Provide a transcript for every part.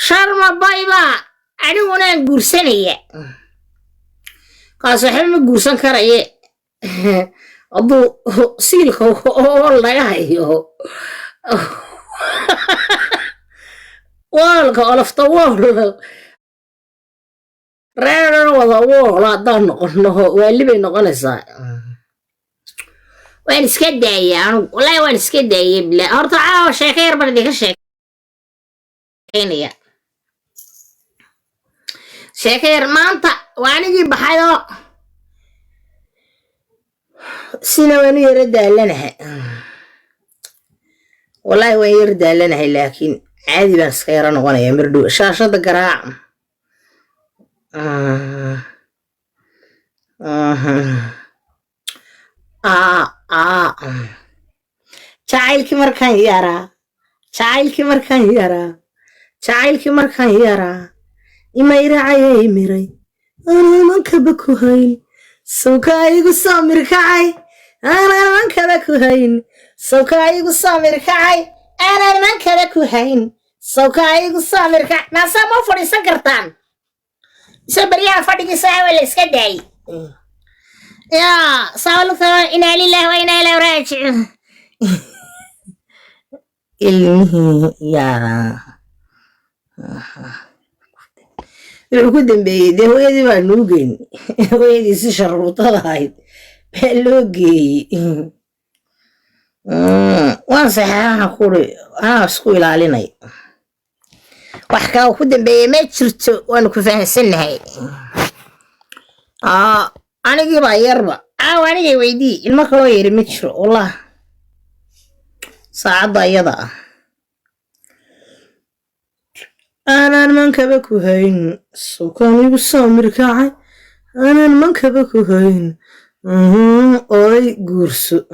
Sharma Boy baa anigunaan guursanaya. Kaas waxba ma guursan karaye, hadduu siilka oo laga hayo woolka olofta wool reerana wada wool haddaan noqono, waali bay noqonaysaa. Waan iska daayay anugu, wallaahi waan iska daayay. Bilaa horta caawa sheeko yar baan idinka sheekeynaya, sheeko yar. Maanta waa anigii baxayoo sina waan u yara daalanahay, wallaahi waan yara daalanahay, laakiin caadi baan iska yara noqonaya mirdhow. Shaashada garaac. Jacaylkii markaan yaraa, jacaylkii markaan yaraa, jacaylkii markaan yaraa, imayracayay miray aanan mankaba ku hayn, sawka igu soo mirkacay aanan mankaba ku hayn, sawka igu soo mirkacay aanan mankaba ku hayn, sawka igu soo mirkacay. Naasaa ma fadhiisan kartaan mise baryaha fadhigiisa waa la iska daayay? Yaa saalugta, inaa lillahi wa inaa ilaahi raajicuun. Ilmihii yaraa wuxuu ku dambeeyey dee hooyadii baa nuu geyn, hooyadii si sharuutada ahayd baa loo geeyey. Waan saxeexaha kuri, anaa isku ilaalinay, wax kale ku dambeeyey ma jirto, waanu ku fahansannahay. Anigii baa yarba caawa, anigay weydii, ilmo kaloo yari ma jiro wallah saacadda iyada ah. Aanaan mankaba ku hayn, sukaan igu soo mirkacay aanaan mankaba ku hayn. Oday guurso,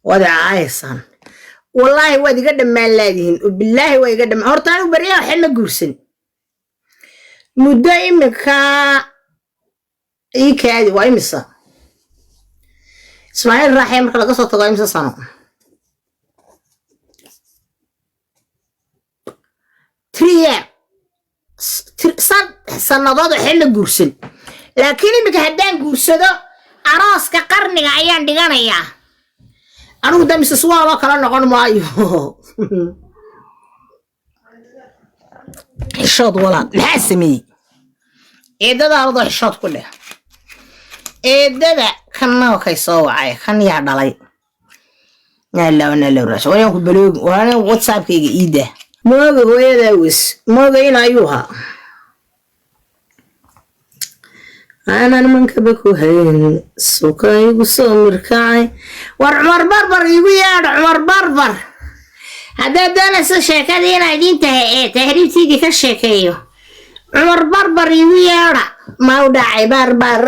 waad caayaysaan, wallaahi waad iga dhammaan laadihiin, oo bilaahi waa iga dhammaan. Horta anigu baryaha waxa ma guursan muddo imika ii kaadi. Waa imisa Ismaaciil Raaxee marka laga soo tago? Imisa sano? 3 year, 3 sannadood waxa ma guursan, laakiin iminka haddaan guursado arooska qarniga ayaan dhiganayaa. Anigu da Mrs Waaloo kala noqon maayo. Xishood walaal, maxaa sameeyey eedada? Aladoo xishood ku dheh eedada. Kanna kay soo wacay, kan yaa dhalay? Nalawnalawraas ku baloogi waana WhatsAppkayga iida. Mooga hooyadaa wes, mooga in ayuu haa aanan mankaba ku hayn, suka igu soo mirkacay. War Cumar Barbar igu yeedho. Cumar Barbar, haddaad doonayso sheekadii inaa idiin tahay ee tahriibtiidii ka sheekeeyo, Cumar Barbar igu yeedha. Ma u dhacay Barbar?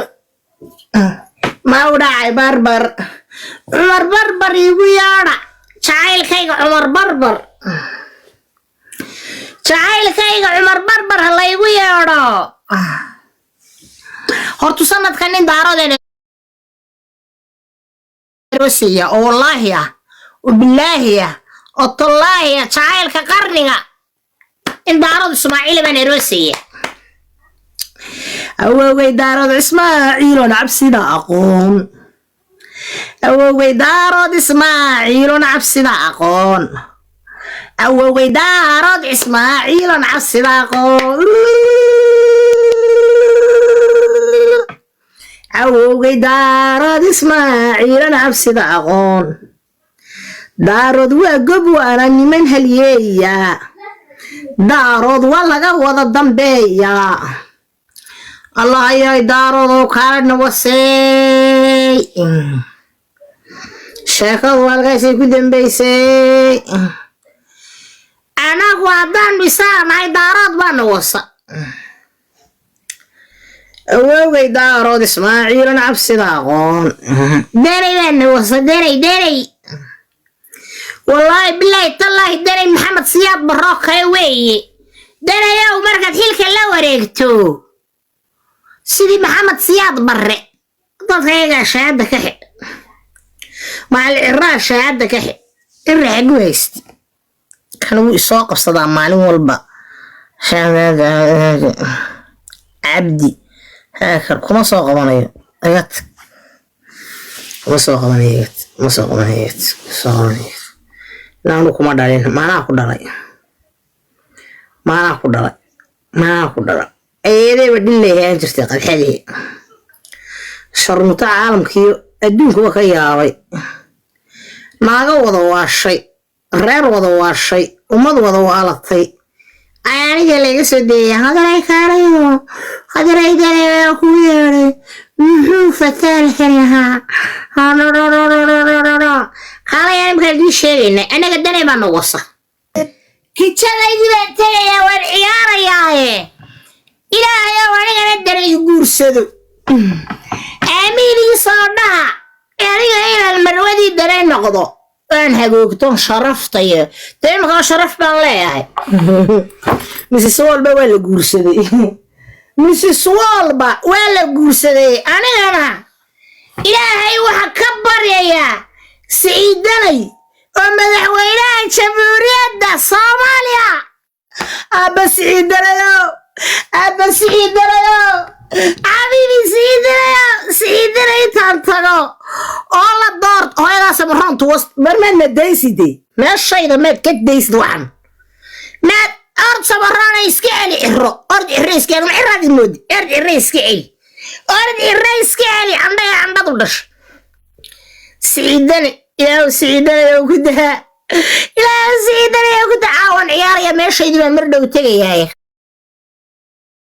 Ma u dhacay Barbar? Cumar Barbar igu yeedha. Jacaylkayga Cumar Barbar, jacaylkayga Cumar Barbar ha laygu yeedho. Hortu sanadka nin daaroodeen aroosaya oo wallaahi ah oo bilaahi ah oo tallaahi ah, jacaylka qarniga in Daarood Ismaaciil baan aroosaya. Awowgay Daarood Ismaaciilon cabsida aqoon, awowgay Daarood Ismaaciilon cabsida aqoon, awowgay Daarood Ismaaciilon cabsida aqoon, awowgay Daarood Ismaaciilon cabsida aqoon. Daarood waa gob, waana niman halyeeya, Daarood waa laga wada dambeeya. Allah ayay, Daarood oo kaalena wasey. Sheekadu halkaasay ku dambaysay. Anagu haddaanu isaga nahay, Daarood baana wasa. Awowgay Daarood Ismaaciilan cabsida aqoon, Danay baana wasa. Danay, Danay, wallaahi bilaahi tallaahi, Danay Maxamed Siyaad Baroo kale weeye. Danayow, markaad xilka la wareegto sidii Maxamed Siyaad Barre dadkayagaa shahaada ka xidh, macal ciraa shahaada ka xidh. Cira xagu haysti kan wuu isoo qabsadaa maalin walba. Cabdi Haakar kuma soo qabanayo, igat kuma soo qabanayo, igat kuma soo qabanayo, igat kuma soo qabanayo. Ilaanu kuma dhalin. Maanaa ku dhalay? Maanaa ku dhalay? Maanaa ku dhalay? Eedeeba dhillay ahaan jirtay. Qabxadii sharmuta caalamkiiyo adduunkuba ka yaabay, naago wada waashay, reer wada waashay, ummad wada waalatay ayaa aniga laga soo deeyay. Hadaray kaalayo, hadaray dalay ku yeedhay. Muxuu fataalkan ahaa? Kaalaya, imkaa idiin sheegayna. Anaga danay baa na wasa. Kijadaydii baan tegayaa, waan ciyaarayaaye. Ilaahayow, anigana danay guursado, aamiin ii soo dhaha. Aniga inaan marwadii danay noqdo, waan hagoogton sharaftaya. Dee imakaa sharaf baan leeyahay. Mrs Walba waa la guursaday, Mrs Walba waa la guursaday. Anigana Ilaahay waxa ka baryayaa Siciidanay oo madaxweynaha Jamhuuriyadda Soomaaliya. Aabba Siciidanayo, aabba Siciidanayo, xabiibi Siciidanayo, Siciidanay intaan tago oo la doort hooyadaas maroontu was barmaad ma dayside meeshayda, maad ka daysid waxan, maad ord Samaroona iska celi Ciro, ord Ciro iska celi. Ciraad moodi? Ord Ciro iska celi, ord Ciro iska celi. Candhaga candhadu dhasho. Siciidane, Ilaahu Siciidanayow ku daa, Ilaahu Siciidanayow ku daa. Caawan ciyaaraya, meeshaydii baan mar dhow tegayahay.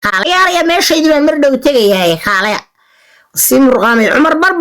Ciyaaraya, meeshaydii baan mar dhow tegayahay. Kaalaya, sii murqaamay Cumar bar.